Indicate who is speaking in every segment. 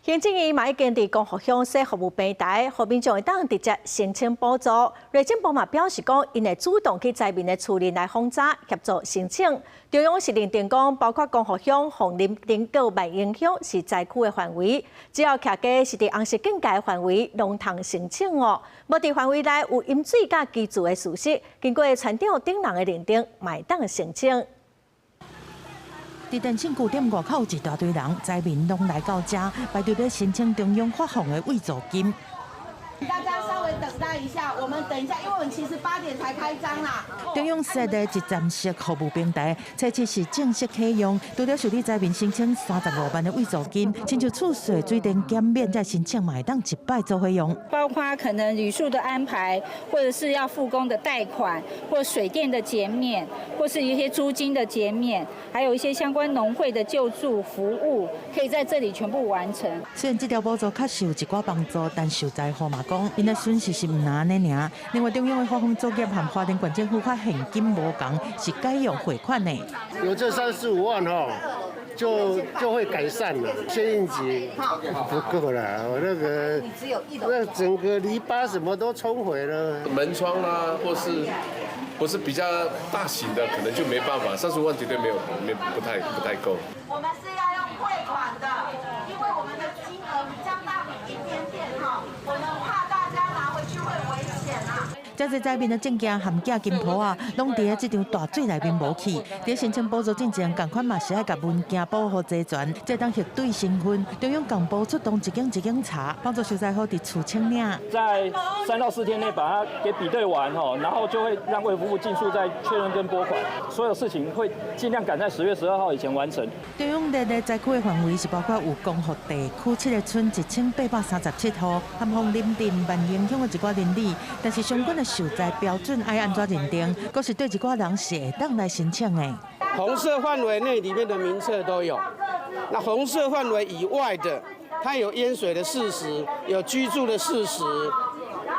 Speaker 1: 行政院嘛已經佇光復鄉設服務平台，予民眾會當直接申請補助。內政部嘛表示講，𪜶會主動去災民的厝鄰來訪查協助申請。中央是認定講，包括光復鄉、鳳林鎮佮萬榮鄉是災區的範圍，只要徛家是佇紅色警戒範圍，攏通申請哦。無佇範圍內有飲水佮居住的事實，經過村長等人的認定，嘛會當申請。
Speaker 2: 佇電信據點外口一大堆人，災民攏來到遮排隊咧申請中央發放的慰助金。
Speaker 3: 大家稍微等待一下，我們等一下，因為我們其實8點才開張啦。
Speaker 2: 中央設的一站式服務平台，初七是正式啟用。除了受理災民申請35萬的慰助金，親像厝稅、水電減免，這申請嘛會當一擺做伙用。
Speaker 4: 包括可能旅宿的安排，或者是要復工的貸款，或水電的減免，或是一些租金的減免，還有一些相關農會的救助服務，可以在這裡全部完成。
Speaker 2: 雖然這條補助確實有一寡幫助，但受災戶嘛講，𪜶的損失是毋但按呢爾。另外，中央的發放作業和花蓮縣政府發現金無仝，是改用匯款的。
Speaker 5: 有這35萬吼，就會改善了。先應急不夠了，我那個那整個籬笆什麼都沖毀了，
Speaker 6: 門窗啦，或是不是比較大型的，可能就沒辦法，35萬絕對沒有，沒不太夠。
Speaker 3: 我們是要用匯款的，因為我們的金額比較大筆一點點哈，我們怕大家拿回去會危險啊。
Speaker 2: 這濟災民的證件和寄金鋪仔，攏佇這場大水內面無去。佇申請補助進前，仝款嘛是愛共文件保護齊全，才當核對身份。中央共部出動一間一間查，幫助受災戶佇厝清領。
Speaker 7: 在3到4天內把它給比對完吼，然後就會讓衛福部盡速再確認跟撥款，所有事情會盡量趕在10月12號以前完成。
Speaker 2: 中央列的災區的範圍是包括有光復地區七个村1837戶，和鳳林鎮萬榮鄉的一寡鄰里，但是相關的受災標準愛按怎認定，閣是對一寡人是會當來申請的。
Speaker 8: 紅色範圍內裡面的名冊都有，那紅色範圍以外的，它有淹水的事實，有居住的事實，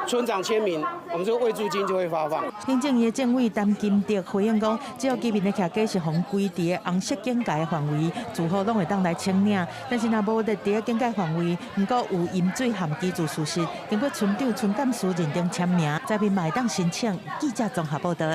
Speaker 8: 村長簽名，我們這個慰助金就會發放。
Speaker 2: 行政院政委陳金德回應講，只要居民的徛家是予歸佇紅色警戒範圍，住戶攏會當來請領。但是若無佇佇警戒範圍，毋過有飲水和居住事實，經過村長、村幹事認定簽名，災民嘛會當申請。記者綜合報道。